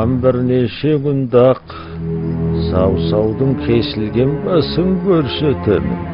Саған бірнеше күнде-ақ сау-саудың кесілген басын көрсетемін.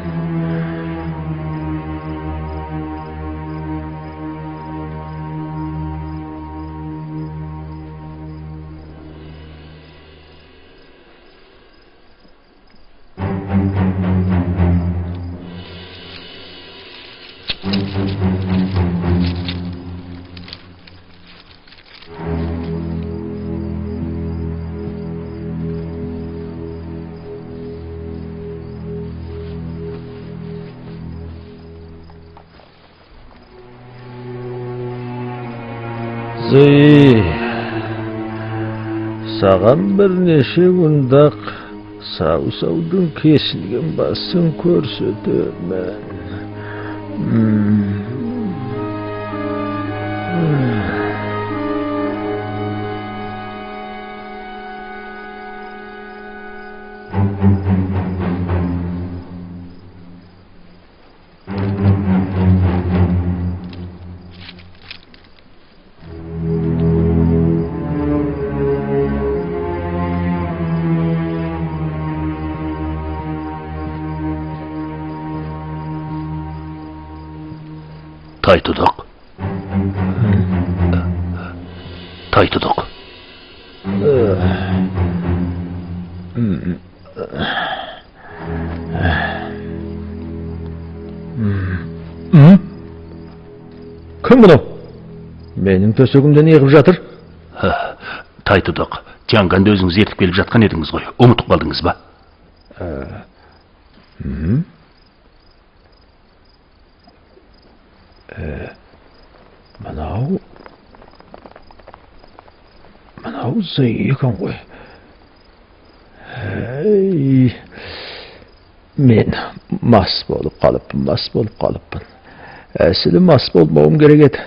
Саған бірнеше күнде-ақ сау-саудың кесілген басын көрсетемін. Тайтұдық. Тайтұдық. Кім мынау? Менің төсегімде не қылып жатыр? Тайтұдық, Жанғанды өзіңіз ертіп келіп жатқан едіңіз ғой. Ұмытып қалдыңыз ба? Мынау Зый екен ғой. Мен мас болып қалыппын, Әсілі мас болмауым керек еді.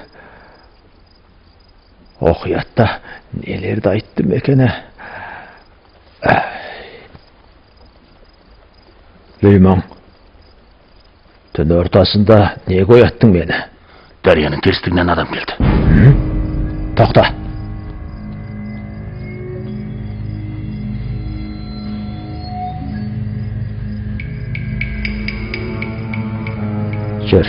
Оқиятта нелерді айттым екен. Лейман, түн ортасында неге ояттың мені? Дарияның терістігінен адам келді. Тоқта. Жүр.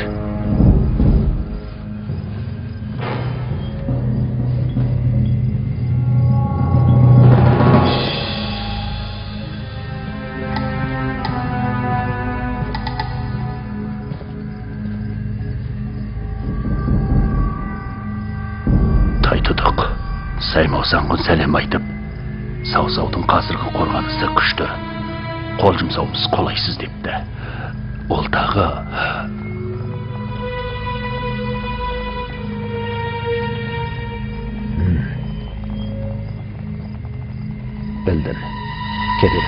Тайтұдық, Саймаусанғын сәлем айтып, сау-саудың қазіргі қорғанысы күшті, қол жұмсауымыз қолайсыз депті. Ол тағы Білдім. Кете бер.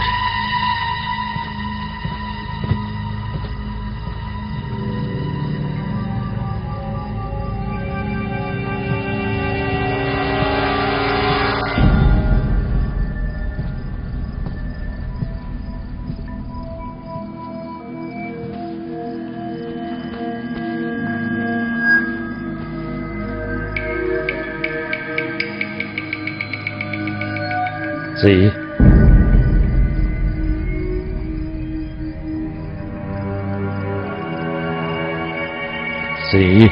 Зый. Зый.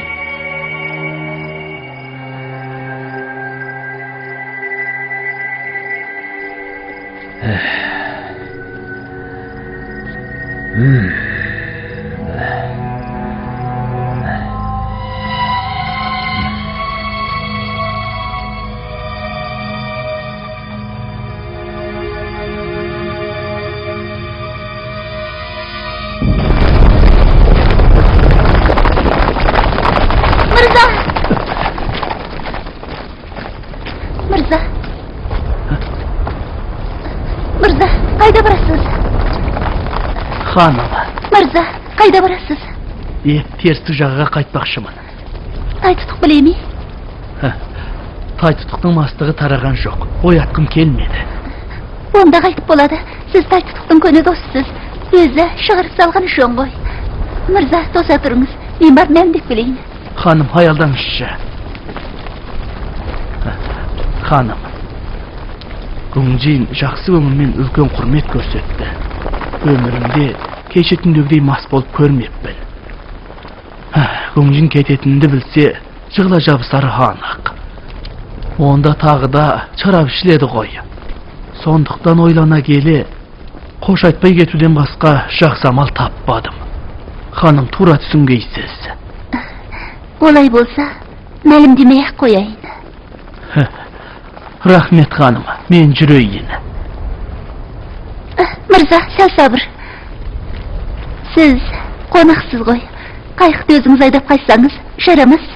Мырза, қайда барасыз? Ханым. Мырза, қайда барасыз? Терістік жағаға қайтпақшымын. Тайтұтық біле ме? Тайтұтықтың мастығы тараған жоқ. Оятқым келмеді. Онда қайтып болады. Сіз Тайтұтықтың көне досысыз. Өзі шығарып салған жөн ғой. Мырза, тоса тұрыңыз. Мен барып мәлімдеп келейін. Ханым, аялдаңызшы. Ханым. Гүңжин жақсы көңілмен үлкен құрмет көрсетті. Өмірімде кеше түндегідей мас болып көрмеппін. Гүңжин кететінімді білсе, жығыла жабысары анық. Онда тағы да шарап ішіледі ғой. Сондықтан ойлана келе, қош айтпай кетуден басқа жақсы амал таппадым. Ханым, тура түсінгейсіз. Олай болса, мәлімдемей-ақ қояйын. Рахмет, ханым, мен жүрейін. Мырза, сәл сабыр. Сіз қонақсыз ғой. Қайықты өзіңіз айдап қайтсаңыз, жарамас.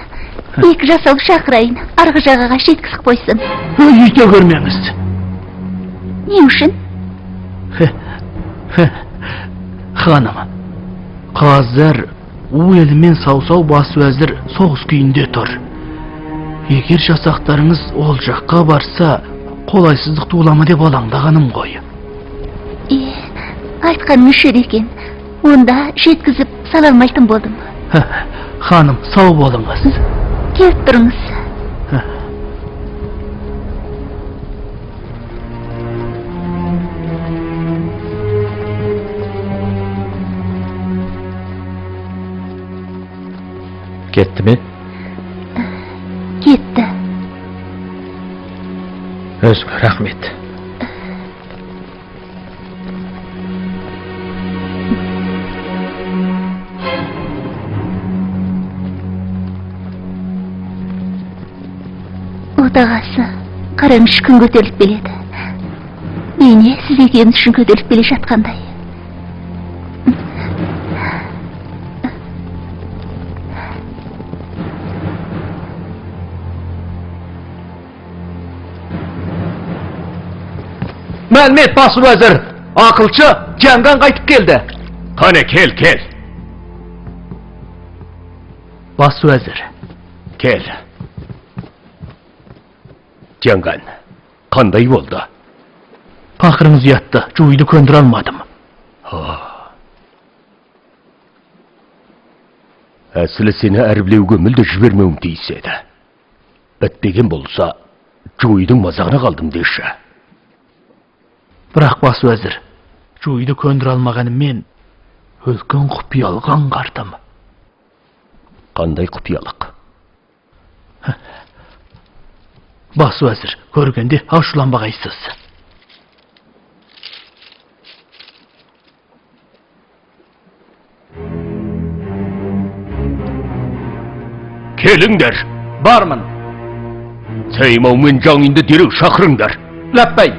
Екі жасауыл шақырайын, арғы жағаға жеткізіп қойсын. Өйте көрмеңіз. Не үшін? Ханым, қазір У елімен сау-сау бас уәзір соғыс күйінде тұр. Егер жасақтарыңыз ол жаққа барса, қолайсыздық туылама деп алаңдағаным ғой. Айтқаныңыз жөн екен. Онда жеткізіп сала алмайтын болдым. Ханым, сау болыңыз. Келіп тұрыңыз. Кетті ме? Кетті. Өзіңе рахмет. Отағасы, қараңызшы, күн көтеріліп келеді. Бейне сіз екеуміз үшін көтеріліп келе жатқандай. Мәлімет, бас уәзір, ақылшы Жанган қайтып келді. Қане, кел, кел. Бас уәзір. Кел. Жанган, қандай болды? Пақырыңыз ұятты, Жуйды көндіре алмадым. Әсілі сені әрбілеуге мүлде жібермеуім тиіс еді. Бітпеген болса, Жуйдың мазағына қалдым деші. Бірақ бас уәзір, Жуйды көндіре алмағаныммен үлкен құпиялық аңғардым. Қандай құпиялық? Бас уәзір, көргенде ашуланбағайсыз. Келіңдер. Бармын. Саймау мен Жаңинді дереу шақырыңдар. Ләппай.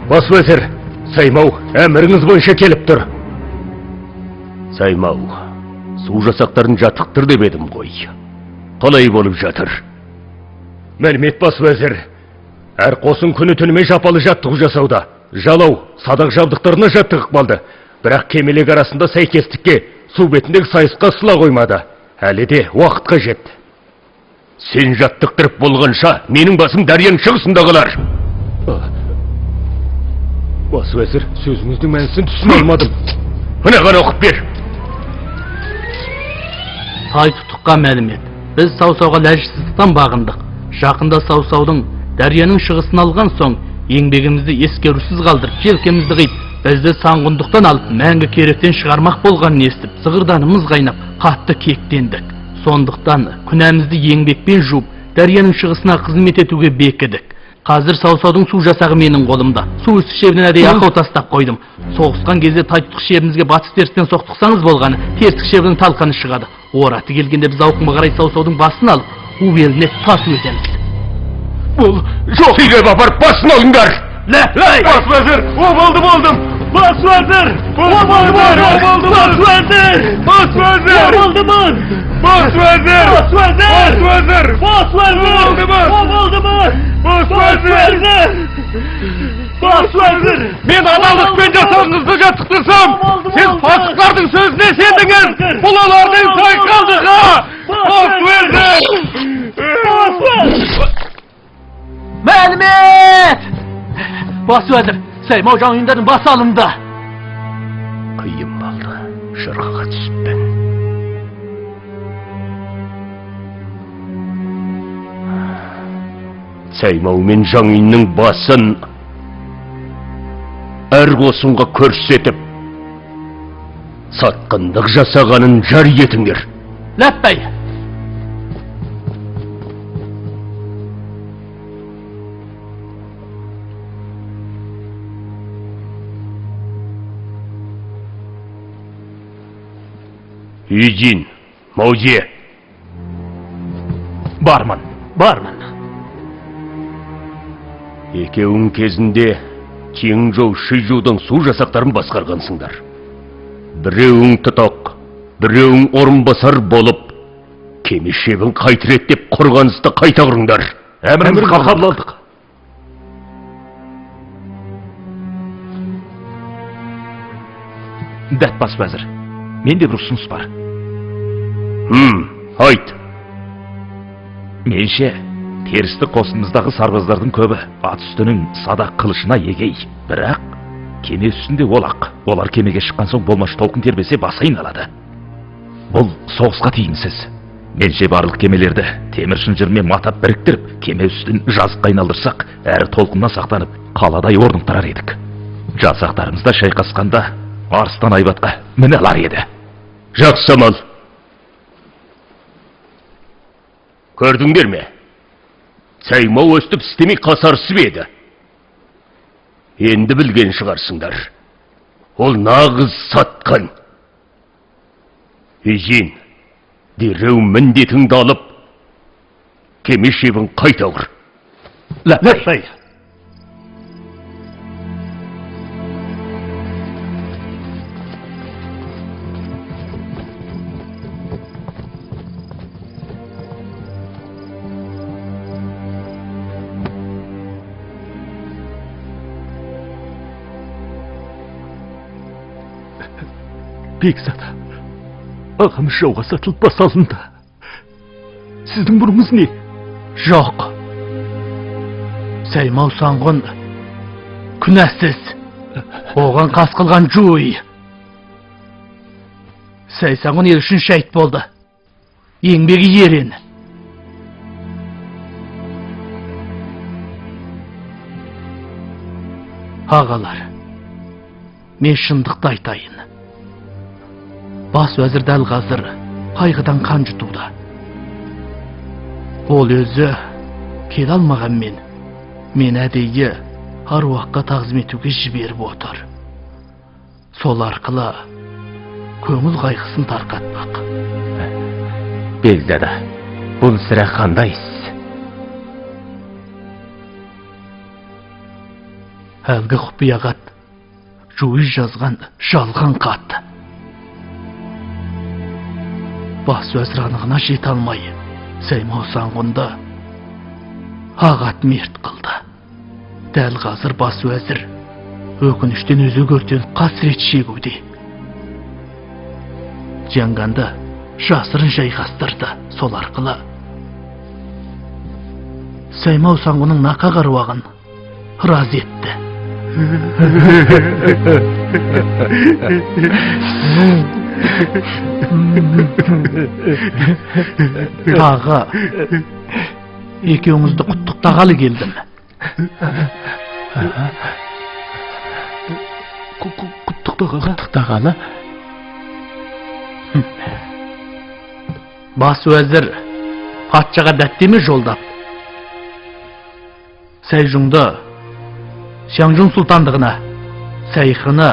Бас уәзір, Саймау әміріңіз бойынша келіп тұр. Саймау, су жасақтарын жаттықтыр деп едім ғой. Қалай болып жатыр? Мәлімет, бас уәзір, әр қосын күні түнімен жапалы жаттығу жасауда. Жалау, садақ жабдықтарына жаттығып қалды. Бірақ кемелек арасында сәйкестікке, су бетіндегі сайысқа сыла қоймады. Әлі де уақыт қажет. Сен жаттықтырып болғанша, менің басым дарияның шығысында қалар. Бас уәзір, сөзіңіздің мәнісін түсіне алмадым. Мынаған оқып бер. Тайтұтыққа мәлімет. Біз сау-сауға ләжсіздіктен бағындық. Жақында сау-саудың дарияның шығысын алған соң, еңбегімізді ескерусіз қалдырып, желкемізді қиып, бізді саңғұндықтан алып, мәңгі керектен шығармақ болғанын естіп, зығырданымыз қайнап, қатты кектендік. Сондықтан күнәмізді еңбекпен жуып, дарияның шығысына қызмет етуге бекідік. Қазір сау-саудың су жасағы менің қолымда. Су үсті шебінен әдейі ақау тастап қойдым. Соғысқан кезде тайтұтық шебімізге батыс терістен соқтықсаңыз болғаны, терістік шебінің талқаны шығады. Ораты келгенде біз ауқымға қарай сау-саудың басын алып, у беліне тасу етеміз. Бұл жоқ! Сүйреп апарып басын алыңдар! Ләй! Бас уәзір! О болды болдым! Бас уәзір! О болды болдым! Бас уәзір! Бас уәзір! О болды бол! Бас уәзір! Бас уәзір! Бас уәзір! Бас уәзір! О болды бол! Бас уәзір! Бас уәзір! Мен адалдықпен жасағыңызды жаттықтырсам, сіз фасықтардың сөзіне сендіңіз! Бұл олардың сайқалдығы! Бас уәзір! Бас уәзір! Мәлімет! Бас уәзір, Саймау Жаңиндардың басы алынды. Қиын болды. Жорғаға түсіппін. Цаймау мен Жаңиннің басын әр қосынға көрсетіп, сатқындық жасағанын жар етіңдер. Ләппәй! Юйдин, Мауде. Бармын, бармын. Екеуің кезінде Теңжоу, Шижоудың су жасақтарын басқарғансыңдар. Біреуің тұтақ, біреуің орынбасар болып, кеме шебін қайта реттеп қорғанысты қайта құрыңдар. Әміріңізді қабыл алдық. Дәт бас уәзір, менде бір ұсыныс бар. Айт. Менше, терістік қосынымыздағы сарбаздардың көбі ат үстінің садақ қылышына егей. Бірақ кеме үстінде олақ. Олар кемеге шыққан соң болмашы толқын тербесе басы айналады. Бұл соғысқа тиімсіз. Менше барлық кемелерді темір шынжырмен матап біріктіріп, кеме үстін жазыққа айналдырсақ, әрі толқыннан сақтанып, қаладай орнықтырар едік. Жасақтарымызда шайқасқанда арыстан айбатқа міне алар еді. Жақсы амал. Көрдіңдер ме? Цаймау өстіп істемей қасарысып еді. Енді білген шығарсыңдар. Ол нағыз сатқын. Ежин, дереу міндетіңді алып, кеме шебін қайта құр. Ләппәй! Бекзада, ағамыз жауға сатылып бас алынды. Сіздің бұрыңыз не? Жоқ. Саймау Саңғұн күнәсіз. Оған қас қылған Жуй. Сай Саңғұн ел үшін шәйт болды. Еңбегі ерен. Ағалар, мен шындықты айтайын. Бас уәзір дәл қазір қайғыдан қан жұтуда. Ол өзі келе алмағанмен, мен әдейі аруаққа тағзым етуге жіберіп отыр. Сол арқылы көңіл қайғысын тарқатпақ. Бекзада, бұл сірә қандай іс? Әлгі құпия хат, Жуй жазған жалған хат. Бас уәзір анығына жете алмай, Саймау Саңғұнды ағат мерт қылды. Дәл қазір бас уәзір өкініштен өзі өртеніп қасірет шегуде. Жанғанды жасырын жайғастырды. Сол арқылы Саймау Саңғұнның нақақ аруағын разы етті. Тағы екеуіңізді құттықтағалы келдім. Құттықтағалы? Бас уәзір патшаға дәттеме жолдап, Сәйжұңды Сяңжұң сұлтандығына, Сәйхыны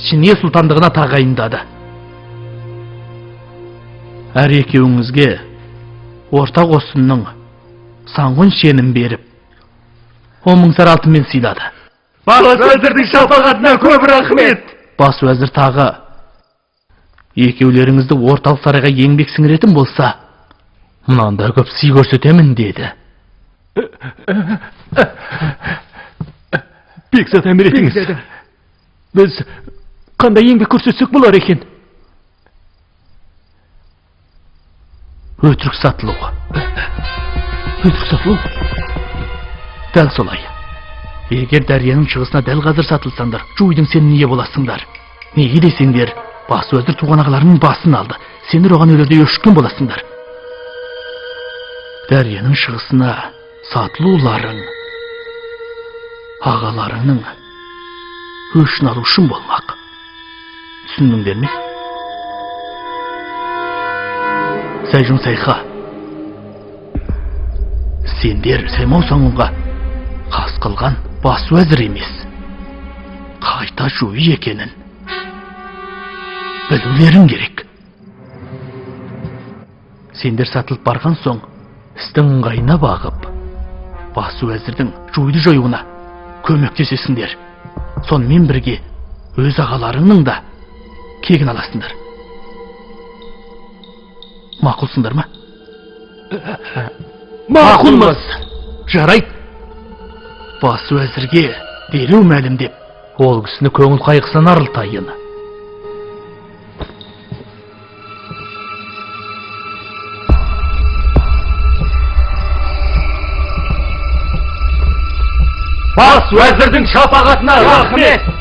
Шине сұлтандығына тағайындады. Әр екеуіңізге орта қосынның Саңғұн шенін беріп, 10 000 сары алтынмен сыйлады. Бас уәзірдің шапағатына көп рахмет. Бас уәзір тағы екеулеріңізді орталық сарайға еңбек сіңіретін болса, мынандай көп сый көрсетемін деді. Бекзат, әмір етіңіз. Біз қандай еңбек көрсетсек болар екен? Өтірік сатылу. Өтірік сатылу? Дәл солай. Егер дарияның шығысына дәл қазір сатылсаңдар, Жуйдың сеніміне боласыңдар. Неге десеңдер, Бас уәзір туған ағаларының басын алды. Сендер оған өлерде өшіккен боласыңдар. Дарияның шығысына сатылуларың ағаларыңның өшін алу үшін болмақ. Түсіндіңдер ме? Сәйжүн Сайха, сендер Саймау Саңғұнға қас қылған бас уәзір емес, қайта жуи екенін білулерің керек. Сендер сатылып барған соң істің ыңғайына бағып, бас уәзірдің жуиды жоюына көмектесесіңдер. Сонымен бірге өз ағаларыңның да кегін аласыңдар. Мақұлсыңдар ма? Мақұлмыз. Жарайды. Бас уәзірге дереу мәлімдеп, ол кісіні көңіл қайғысынан арылтайын. Бас уәзірдің шапағатына рахмет!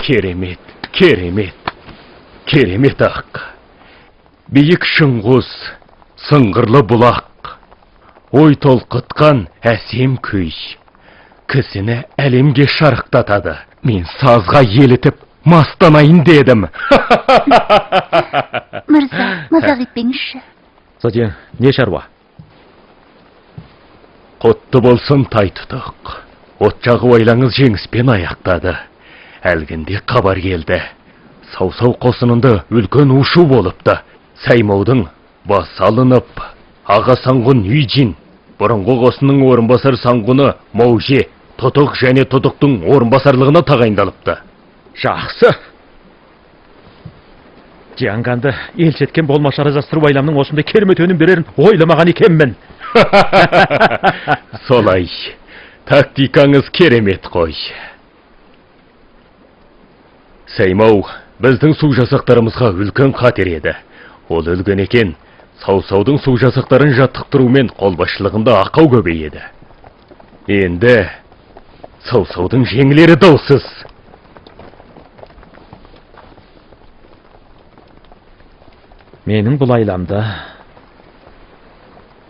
Керемет, керемет, керемет ақ. Биік шыңғыс, сыңғырлы бұлақ, ой толқытқан әсем күй. Кісіні әлемге шарықтатады. Мен сазға елітіп, мастанайын дедім. Мырза, мазақ етпеңізші. Затен, не шаруа? Құтты болсын Тайтұтық. От жағу айлаңыз жеңіспен аяқтады. Әлгінде хабар келді. Сау-сау қосынында үлкен ушу болыпты. Саймаудың бас алынып, аға Саңғұн Үйжин, бұрынғы қосынның орынбасар Саңғұны Мауже, Тұтық және Тұтықтың орынбасарлығына тағайындалыпты. Жақсы. Жианганды елші еткен болмашы араздастыру айламның осындай керемет өнім берерін ойламаған екенмін. Солай. Тактикаңыз керемет қой. Саймау біздің су жасақтарымызға үлкен қатер еді. Ол өлген екен, Сау-саудың су жасақтарын жаттықтырумен қолбасшылығында ақау көбейеді. Енді Сау-саудың жеңілері даусыз. Менің бұл айламды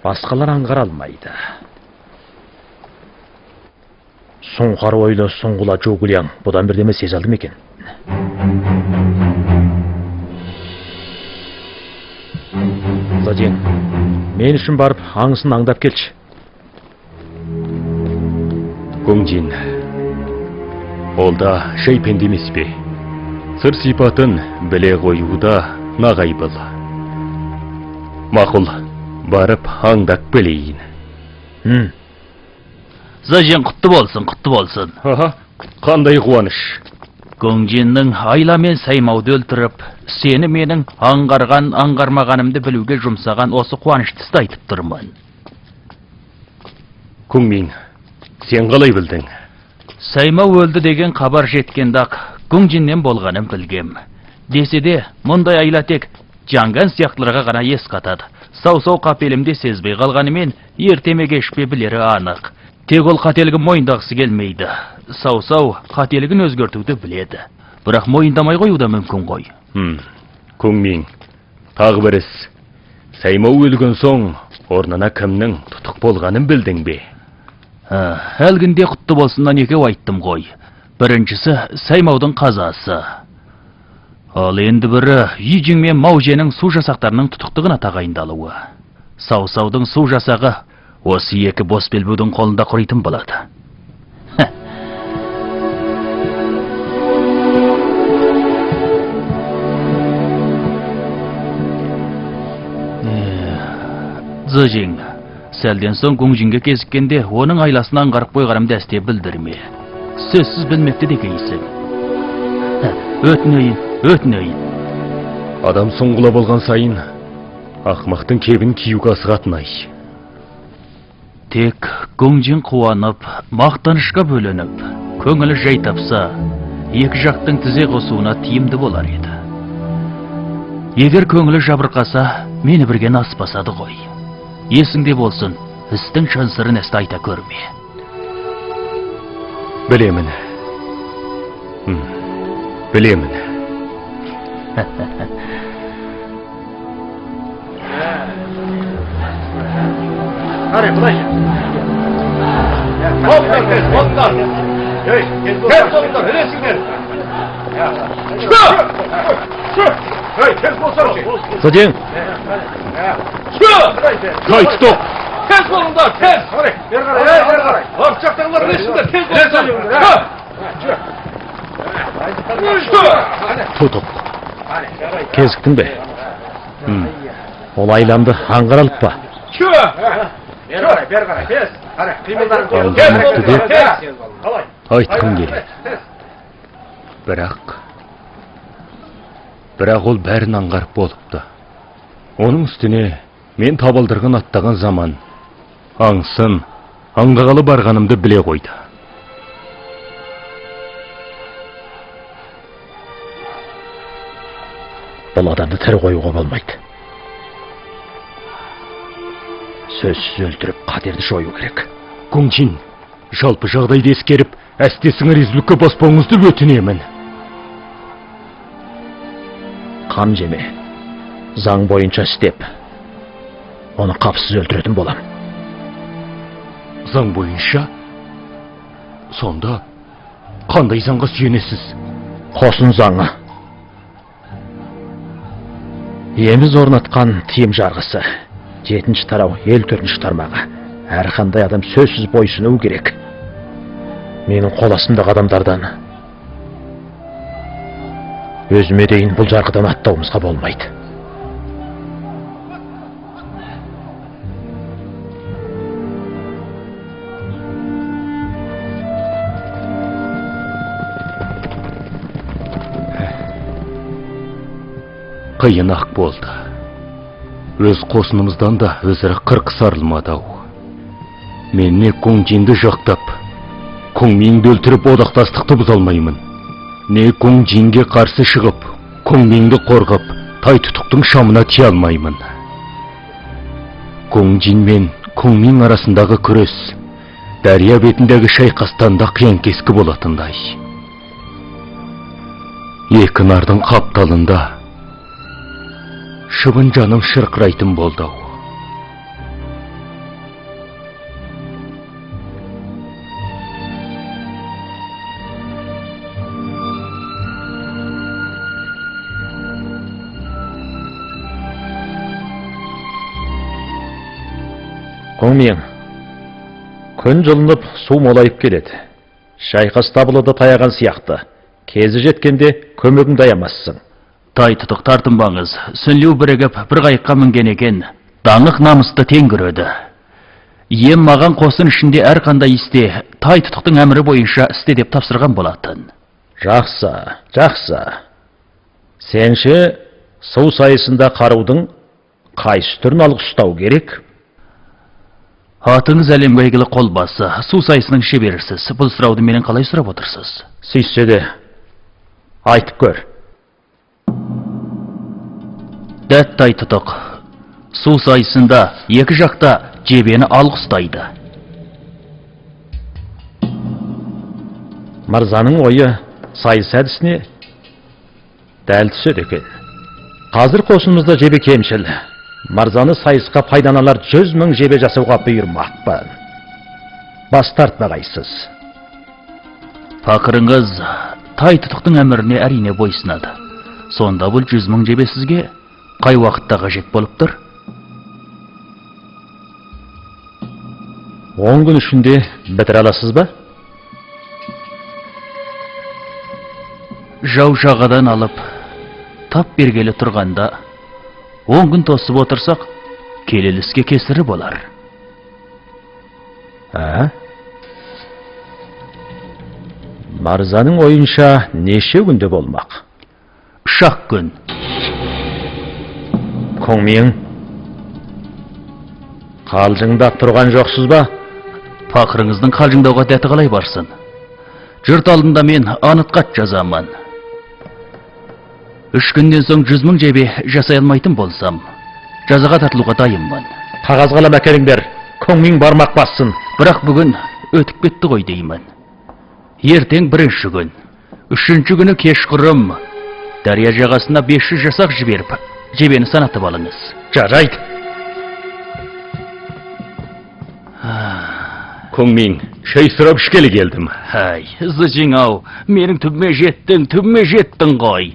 басқалар аңғара алмайды. Сұңқар ойлы сұңғыла Жогулян бұдан бірдеме сезе алды ма екен? Заден, мен үшін барып аңысын аңдап келші. Гүңжин, ол да жай пенде емес пе? Сыр сипатын біле қоюда нағайбыл. Мақұл, барып аңдап білейін. Зажен, құтты болсын, құтты болсын. Аха, қандай қуаныш. Гүңжиннің айламен Саймауды өлтіріп, сені менің аңғарған, аңғармағанымды білуге жұмсаған осы қуанышты айтып тұрмын. Күңмин, сен қалай білдің? Саймау өлді деген хабар жеткенде-ақ Гүңжиннен болғанын білгем. Десе де, мұндай айла тек Жанган сияқтыларға ғана ес қатады. Сау-сау қапелімде сезбей қалғанымен ерте ме кеш пе білері анық. Тек ол қателігін мойындағысы келмейді. Сау-сау қателігін өзгертуді біледі. Бірақ мойындамай қою да мүмкін ғой. Күңмин, тағы бір іс. Саймау өлген соң орнына кімнің тұтық болғанын білдің бе? Әлгінде құтты болсыннан екеу айттым ғой. Біріншісі Саймаудың қазасы. Ал енді бірі Юйжің мен Мауженің су жасақтарының тұтықтығына тағайындалуы. Сау-саудың су жасағы осы екі бос белбеудің қолында құритын болады. Зыжың, сәлден соң Гүңжіңге кезіккенде оның айласын аңғарып қойғанымды әсте білдірме. Сөзсіз білмекті де кейсің. Өтінейін, өтінейін. Адам сұңғыла болған сайын ақмақтың кебін киюге асығатын ай. Тек Гүңжің қуанып, мақтанышқа бөленіп, көңілі жай тапса, екі жақтың тізе қосуына тиімді болар еді. Егер көңілі жабырқаса, мені бірге аспасады ғой. Есіңде болсын, істің шын сырын әсте айта көрме. Білемін. Білемін. Қарай, былай. Болыңдар, тез, болыңдар. Ей, тез болыңдар, ілесіңдер. Ей, тез болсаңшы. Зыжың. Тай тұтық. Тез болыңдар, тез. Бері қарай, бері қарай. Арт жақтағылар ілесіңдер, тез болыңдар. Тұтық. Кезіктің бе? Ол айламды аңғара алып па? Бері қарай, бері қарай, тез. Алдамапты деп айтқым келеді. Бірақ ол бәрін аңғарып болыпты. Оның үстіне мен табалдырығын аттаған заман аңсын, аңғағалы барғанымды біле қойды. Бұл адамды тірі қоюға болмайды. Сөзсіз өлтіріп, қатерді жою керек. Гүңжин, жалпы жағдайды ескеріп, әсте сіңір баспауыңызды өтінемін. Қам жеме, заң бойынша істеп, оны қапсыз өлтіретін болам. Заң бойынша? Сонда қандай заңға сүйенесіз? Қосын заңы. Иеміз орнатқан тыйым жарғысы. 7-ші тарау, 54-ші тармағы. Әрқандай адам сөзсіз бойсынуы керек. Менің қол астымдағы адамдардан өзіме дейін бұл жарғыдан аттауымызға болмайды. Қиын ақ болды. Өз қосынымыздан да өзара қырқыс арылмады-ау. Мен не Гүңжинді жақтап, Күңмиңді өлтіріп одақтастықты бұза алмаймын. Не Гүңжинге қарсы шығып, Күңмиңді қорғап, тай тұтықтың шамына тие алмаймын. Гүңжин мен Күңмиң арасындағы күрес дария бетіндегі шайқастан да қиян-кескі болатындай. Екі нардың қапталында шыбын жаным шырқырайтын болды-ау. Күңмиң, күн жылынып, су молайып келеді. Шайқас табылы да таяған сияқты. Кезі жеткенде көмегіңді аямассың. Тай тұтық тартынбаңыз, Сүнлеу бірігіп бір қайыққа мінген екен, даңық намысты тең көреді. Ием маған қосын ішінде әрқандай істе, тай тұтықтың әмірі бойынша істе деп тапсырған болатын. Жақсы, жақсы. Сенше, су сайысында қарудың қайсы түрін алып ұстау керек? Атыңыз әлемге әйгілі қолбасы, су сайысының шеберісіз. Бұл сұрауды менен қалай сұрап отырсыз? Сөйтсе де, айтып көр. Дәт тай тұтық. Су сайысында екі жақта жебені алғы ұстайды. Мырзаның ойы сайыс әдісіне дәл түседі екен. Қазір қосынымызда жебе кемшіл. Мырзаны сайысқа пайдаланалар 100 000 жебе жасауға бұйырмақпын. Бас тартпағайсыз. Пақырыңыз тай тұтықтың әміріне әрине бойсынады. Сонда бұл 100 мың жебе сізге қай уақытта қажет болып тұр? 10 күн ішінде бітіре аласыз ба? Жау жағадан алып, тап бергелі тұрғанда 10 күн тосып отырсақ, келелі іске кесірі болар. Ә? Марзаның ойынша неше күнде болмақ? 3 күн. Көңмиң, қалжыңдап тұрған жоқсыз ба? Пақырыңыздың қалжыңдауға дәті қалай барсын? Жұрт алдында мен анытқат жазамын. 3 күннен соң 100 мың жебе жасай алмайтын болсам, жазаға тартылуға дайынмын. Қағаз қалам әкеліңдер, көңмиң бармақ бассын. Бірақ бүгін өтіп кетті ғой деймін. Ертең 1-ші күн. 3-ші күні кешқұрым дария жағасына 500 жасақ жіберіп, жебені санатып алыңыз. Жарайды. Көңмиң, шай сұрап ішкелі келдім. Әй, Зыжың ау, менің түбіме жеттің, түбіме жеттің ғой.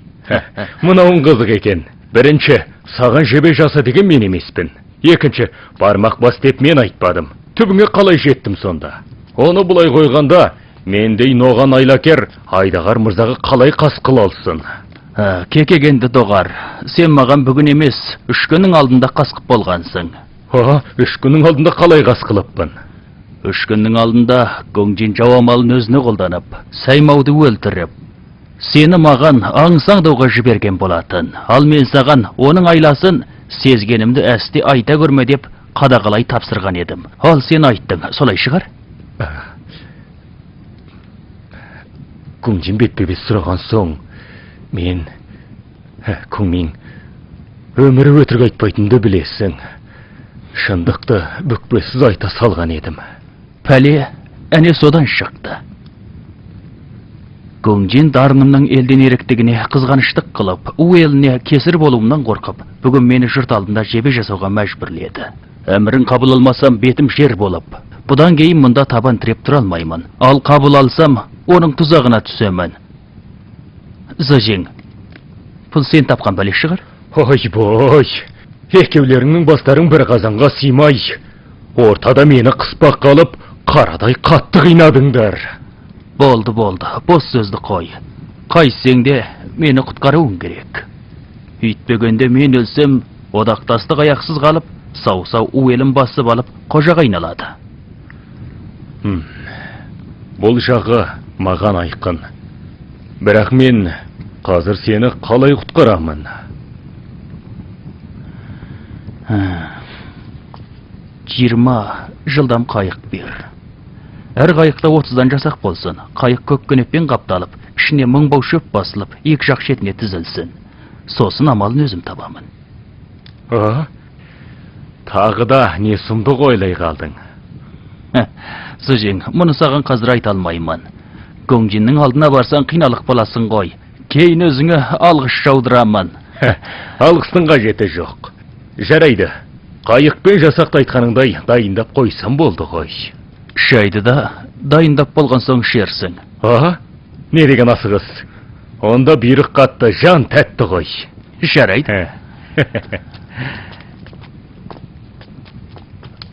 Мынауың қызық екен. Бірінші, саған жебе жаса деген мен емеспін. Екінші, бармақ бас деп мен айтпадым. Түбіңе қалай жеттім сонда? Оны бұлай қойғанда, мендей ноған айлакер Айдағар мырзаға қалай қас қыла алсын? Кекегенді доғар, сен маған бүгін емес, 3 күннің алдында қас қып болғансың. 3 күннің алдында қалай қас қылыппын? 3 күннің алдында Гоңжин жау амалын өзіне қолданып, Саймауды өлтіріп, сені маған аңсаңдауға жіберген болатын. Ал мен саған оның айласын сезгенімді әсте айта көрме деп қадағалай тапсырған едім. Ал сен айттың, солай шығар? Гоңжин бетпе-бет сұраған соң, мен, Көңмиң, өмірі өтірік айтпайтынды білесің. Шындықты бүкпесіз айта салған едім. Пәле әне содан шықты. Гоңжин дарынымның елден еріктігіне қызғаныштық қылып, у еліне кесір болуымнан қорқып, бүгін мені жұрт алдында жебе жасауға мәжбүрледі. Әмірін қабыл алмасам бетім жер болып, бұдан кейін мұнда табан тіреп тұра алмаймын. Ал қабыл алсам, оның тұзағына түсемін. Зыжың, бұл сен тапқан бәле шығар? Ой-бой, екеулеріңнің бастарың бір қазанға сыймай, ортада мені қыспаққа алып, қарадай қатты қинадыңдар. Болды, болды, бос сөзді қой. Қайтсең де мені құтқаруың керек. Үйтпегенде мен өлсем, одақтастық аяқсыз қалып, сау-сау у елін басып алып, қожаға айналады. Бұл жағы маған айқын. Бірақ мен қазір сені қалай құтқарамын? 20 жылдам қайық бер. Әр қайықта 30-дан жасақ болсын. Қайық көк көнеппен қапталып, ішіне 1000 бау шөп басылып, екі жақ шетіне тізілсін. Сосын амалын өзім табамын. Тағы да не сұмдық ойлай қалдың? Зыжың, мұны саған қазір айта алмаймын. Гоңжиннің алдына барсаң қиналық боласың ғой. Кейін өзіңе алғыс жаудырамын. Алғыстың қажеті жоқ. Жарайды. Қайықпен жасақты айтқаныңдай дайындап қойсам болды ғой. Шайды да дайындап болған соң ішерсің. Не деген асығыс? Онда бұйрық қатты, жан тәтті ғой. Жарайды.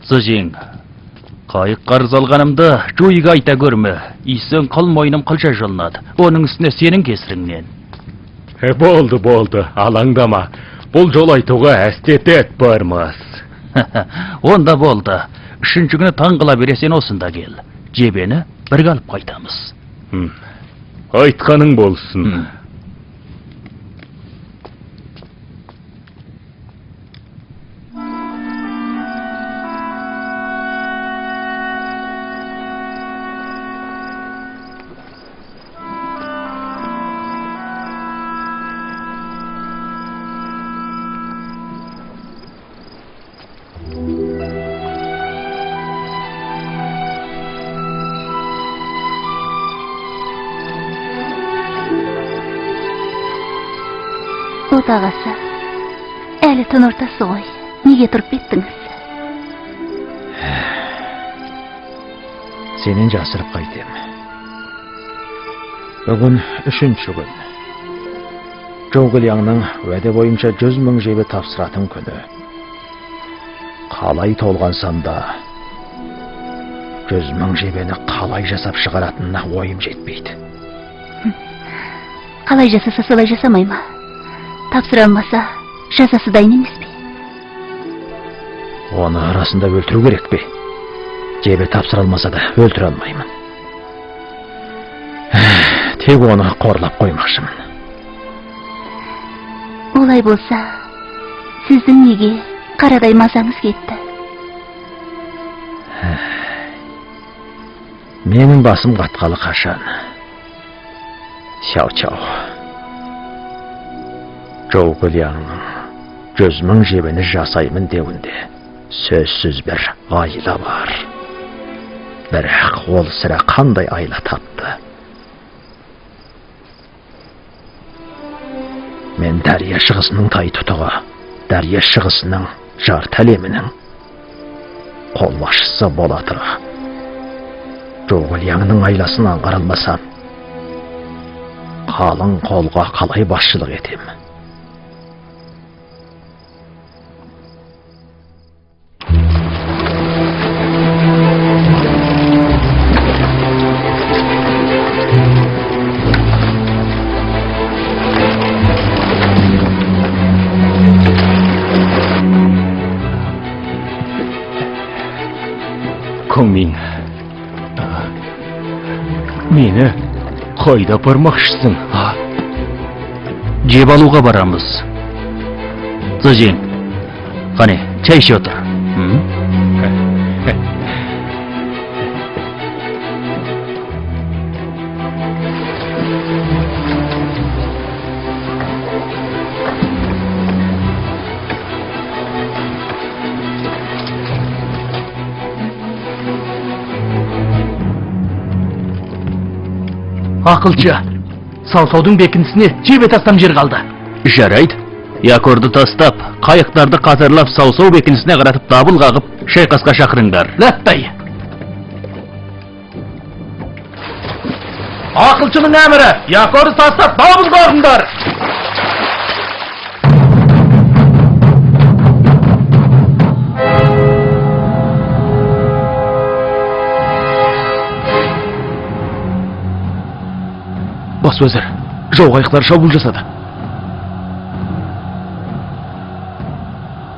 Зыжың, қайық қарыз алғанымды жойға айта көрме. Үйсең қыл мойным қылша жұлынады. Оның үстіне сенің кесіріңнен. Болды, болды, алаңдама. Бұл жол айтуға әсте дәт бармас. Онда болды. 3-ші күні таң қыла бере сен осында кел. Жебені бірге алып қайтамыз. Айтқаның болсын. Отағасы, әлі түн ортасы ғой. Неге тұрып кеттіңіз? Сенен жасырып қайтем. Бүгін 3-ші күн. Жоғылияңның уәде бойынша 100 мың жебе тапсыратын күні. Қалай толғансам да 100 мың жебені қалай жасап шығаратынына ойым жетпейді. Қалай жасаса солай жасамай ма? Тапсыра алмаса, жазасы дайын емес пе? Оны арасында өлтіру керек пе? Жебе тапсыра алмаса да өлтіре алмаймын. Тек оны қорлап қоймақшымын. Олай болса, сіздің неге қарадай мазаңыз кетті? Менің басым қатқалы қашан. Чау-чау. Жоғылияңның 100 мың жебені жасаймын деуінде сөзсіз бір айла бар. Бірақ ол сірә қандай айла тапты? Мен дария шығысының тай тұтығы, дария шығысының жарты әлемінің қолбасшысы бола тұра Жоғылияңның айласын аңғара алмасам, қалың қолға қалай басшылық етем? Күңмин, мені қайда апармақшысың, а? Жеп алуға барамыз. Зыжен, қане, чай іше отыр. Ақылшы, Сау-саудың бекінісіне жебе тастам жер қалды. Жарайды, якорды тастап, қайықтарды қатарлап Сау-сау бекінісіне қаратып дабыл қағып, шайқасқа шақырыңдар. Ләппай! Ақылшының әмірі, якорды тастап, дабыл қағыңдар! Бас уәзір, жау қайықтары шабуыл жасады.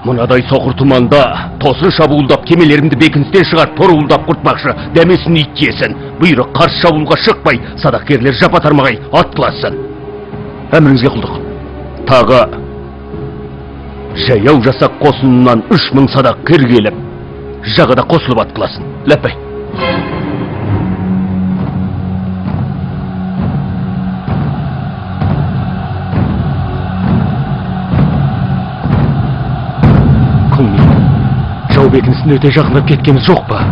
Мынадай соқыр тұманда тосын шабуылдап кемелерімді бекіністен шығарып торуылдап құртпақшы. Дәмесін ит жесін. Бұйрық қарсы шабуылға шықпай, садақкерлер жапа тармағай атқыласын. Әміріңізге құлдық. Тағы жаяу жасақ қосынынан 3000 садақкер келіп, жағада қосылып атқыласын. Ләппай. Жау бекінісіне өте жақындап кеткеніміз жоқ па?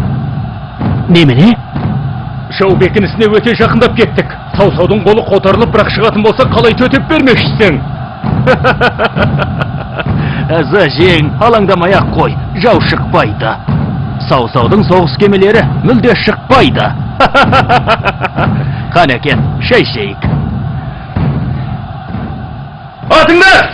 Немене? Жау бекінісіне өте жақындап кеттік. Сау-саудың қолы қотарылып, бірақ шығатын болса, қалай төтеп бермекшісің? Зыжең, алаңдамай ақ қой, жау шықпайды. Сау-саудың соғыс кемелері мүлде шықпайды. Қанекен, шай ішейік. Атыңдар!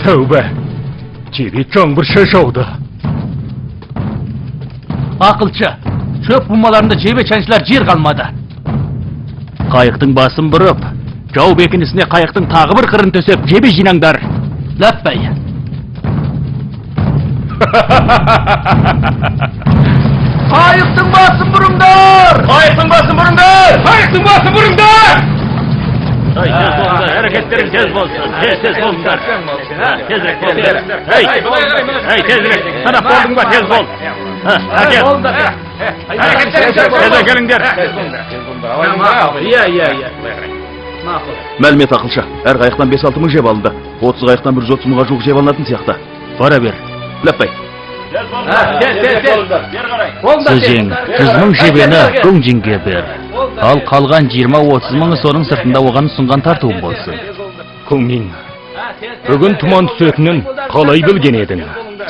Тәубә, жебе жаңбырша жауды. Ақылшы, шөп бумаларында жебе шаншылар жер қалмады. Қайықтың басын бұрып, жау бекінісіне қайықтың тағы бір қырын төсеп, жебе жинаңдар. Ләппай. Қайықтың басын бұрыңдар! Қайықтың басын бұрыңдар! Қайықтың басын бұрыңдар! Ай, тез болыңдар, әрекеттерің тез болсын. Тез болыңдар. Тезірек болыңдар. Ей, тезірек. Санап болдың ба, тез бол. Әкел. Тез әкеліңдер. Иә. Мәлімет ақылша, әр қайықтан 5-6 мың жеп алынды. 30 қайықтан 130 мыңға жуық жеп алынатын сияқты. Бара бер. Ләппай. Сізең 100 мың жебені Гүңжинге бер. Ал қалған 20-30 мыңы соның сыртында оған ұсынған тартуым болсын. Күңмин, бүгін тұман түсетінін қалай білген едің?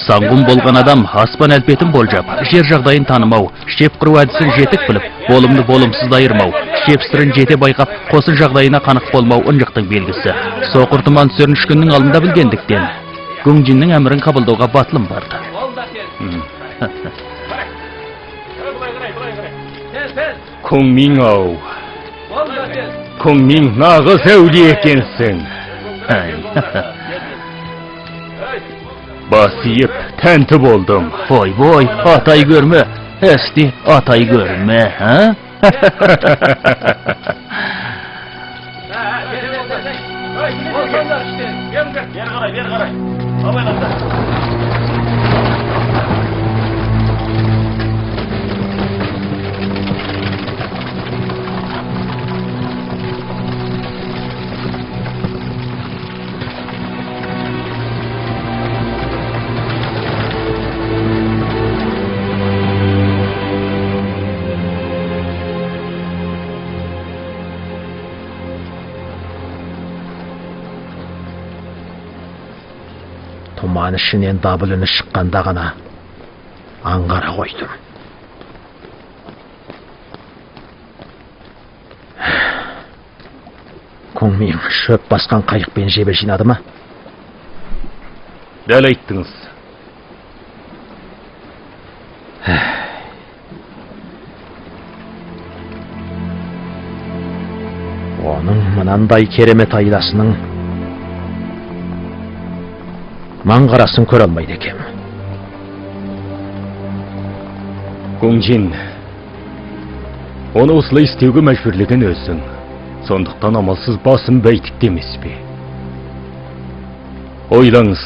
Саңғұм болған адам аспан әлпетін болжап, жер жағдайын танымау, шеп құру әдісін жетік біліп, болымды болымсыз айырмау, шеп сырын жете байқап, қосын жағдайына қанық болмау ынжықтың белгісі. Соқыр тұман түсерін 3 күннің алдында білгендіктен, Гүңжиннің әмірін қабылдауға батылым барды. Күңмин ау, Күңмин нағыз әулие екенсің. Бас иіп тәнті болдым. Ой-бой, атай көрме, әсте атай көрме, а? Бері қарай, бері қарай. Абайлаңдар. Тұман ішінен дабыл үні шыққанда ғана аңғара қойдым. Күңмин шөп басқан қайықпен жебе жинады ма? Дәл айттыңыз. Оның мынандай керемет айласының маңғарасын көре алмайды екем. Гүңжин, оны осылай істеуге мәжбүрлеген өзің. Сондықтан амалсыз басын бәйтікті емес пе? Ойлаңыз,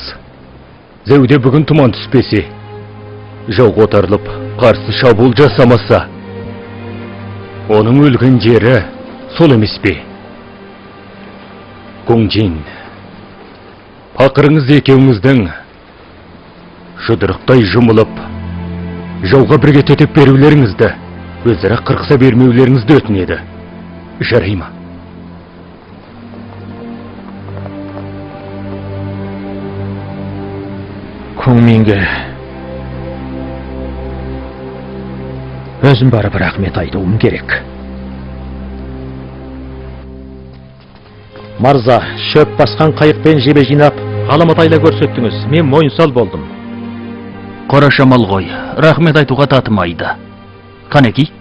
зәуде бүгін тұман түспесе, жау қотарылып, қарсы шабуыл жасамаса, оның өлген жері сол емес пе? Гүңжин, пақырыңыз екеуіңіздің жұдырықтай жұмылып, жауға бірге төтеп берулеріңізді, өзара қырқыса бермеулеріңізді өтінеді. Жарай ма? Күңминге өзім барып рахмет айтуым керек. Марза, шөп басқан қайықпен жебе жинап, ғаламат айла көрсеттіңіз. Мен мойынсал болдым. Қора шамал ғой, рахмет айтуға татымайды. Қанеки?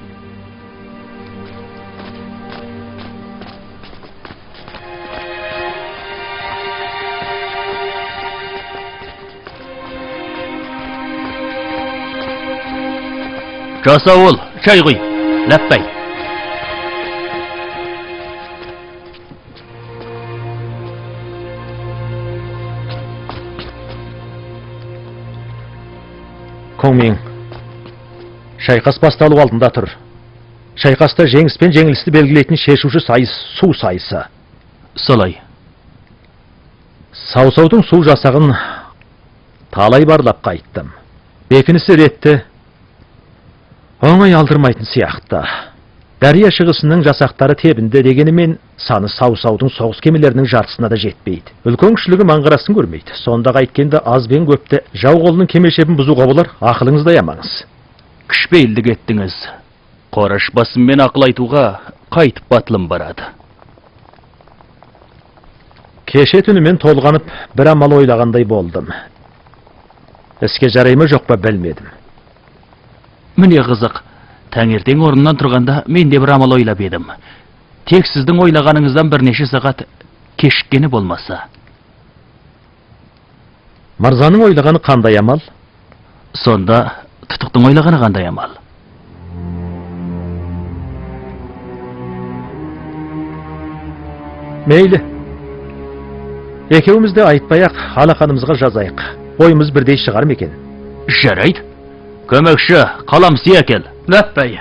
Жасауыл, шай құй, ләппай. Күңмин, шайқас басталу алдында тұр. Шайқаста жеңіс пен жеңілісті белгілейтін шешуші сайыс су сайысы. Солай. Саусаудың су жасағын талай барлап қайттым. Бекінісі ретті, оңай алдырмайтын сияқты. Дария шығысының жасақтары тебінді дегенімен саны саусаудың соғыс кемелерінің жартысына да жетпейді. Үлкен кішілігі маңғарасын көрмейді. Сонда қайткенде аз бен көпті жау қолының кеме шебін бұзуға болар, ақылыңызды аямаңыз. Кішпейілдік еттіңіз. Қораш басыммен ақыл айтуға қайтып батылым барады. Кеше түнімен толғанып бір амал ойлағандай болдым. Іске жарай ма жоқ па білмедім. Міне қызық. Таңертең орнынан тұрғанда мен де бір амал ойлап едім. Тек сіздің ойлағаныңыздан бірнеше сағат кешіккені болмаса. Мырзаның ойлағаны қандай амал? Сонда тұтықтың ойлағаны қандай амал? Мейлі. Екеуміз де айтпай-ақ алақанымызға жазайық. Ойымыз бірдей шығар ма екен? Жарайды. Көмекші, қалам сия әкел. Ләппәй.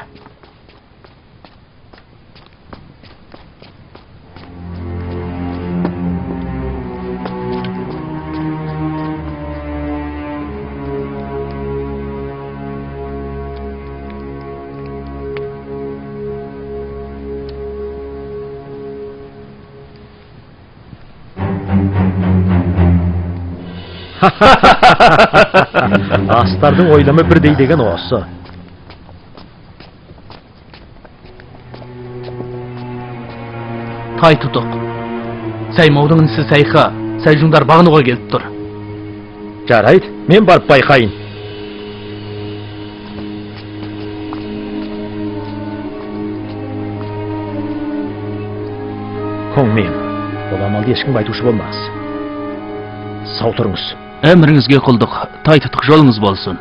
Астардың ойламы бірдей деген осы. Тай тұтық. Саймаудың інісі Сайха, Сайжұңдар бағынуға келіп тұр. Жарайды, мен барып байқайын. Көңмен, бұл амалды ешкімге айтушы болмаңыз. Сау тұрыңыз. Әміріңізге құлдық, тай тұтық жолыңыз болсын.